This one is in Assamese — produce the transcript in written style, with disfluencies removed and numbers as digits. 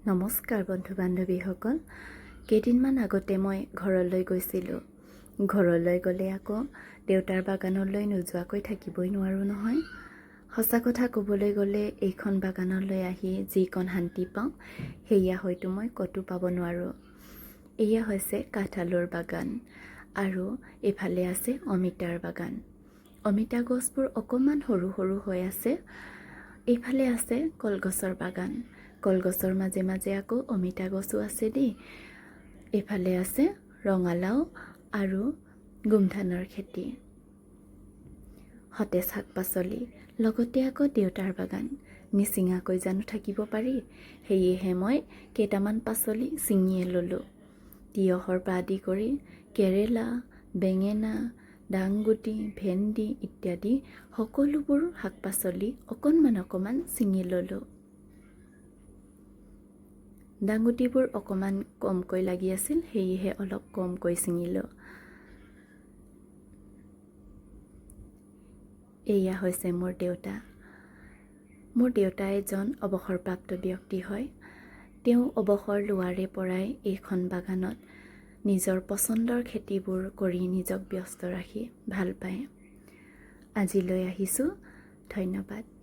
নমস্কাৰ বন্ধু বান্ধৱীসকল। কেইদিনমান আগতে মই ঘৰলৈ গৈছিলোঁ। ঘৰলৈ গ'লে আকৌ দেউতাৰ বাগানলৈ নোযোৱাকৈ থাকিবই নোৱাৰোঁ নহয়। সঁচা কথা ক'বলৈ গ'লে এইখন বাগানলৈ আহি যিকণ শান্তি পাওঁ, সেয়া হয়তো মই ক'তো পাব নোৱাৰোঁ। এয়া হৈছে কাঠআলুৰ বাগান আৰু এইফালে আছে অমিতাৰ বাগান। অমিতা গছবোৰ অকণমান সৰু সৰু হৈ আছে। এইফালে আছে কলগছৰ বাগান। কলগছৰ মাজে মাজে আকৌ অমিতা গছো আছে দেই। এইফালে আছে ৰঙালাও আৰু গোমধানৰ খেতি, সতেজ শাক পাচলি, লগতে আকৌ দেউতাৰ বাগান। নিচিঙাকৈ জানো থাকিব পাৰি? সেয়েহে মই কেইটামান পাচলি ছিঙিয়ে ল'লোঁ। তিয়ঁহৰ পৰা আদি কৰি কেৰেলা, বেঙেনা, দাংগুটি, ভেন্দি ইত্যাদি সকলোবোৰ শাক পাচলি অকণমান অকণমান ছিঙি ল'লোঁ। দাংগুটিবোৰ অকণমান কমকৈ লাগি আছিল, সেয়েহে অলপ কমকৈ ছিঙিলোঁ। এয়া হৈছে মোৰ দেউতা। মোৰ দেউতা এজন অৱসৰপ্ৰাপ্ত ব্যক্তি হয়। তেওঁ অৱসৰ লোৱাৰে পৰাই এইখন বাগানত নিজৰ পচন্দৰ খেতিবোৰ কৰি নিজক ব্যস্ত ৰাখি ভাল পায়। আজিলৈ আহিছোঁ, ধন্যবাদ।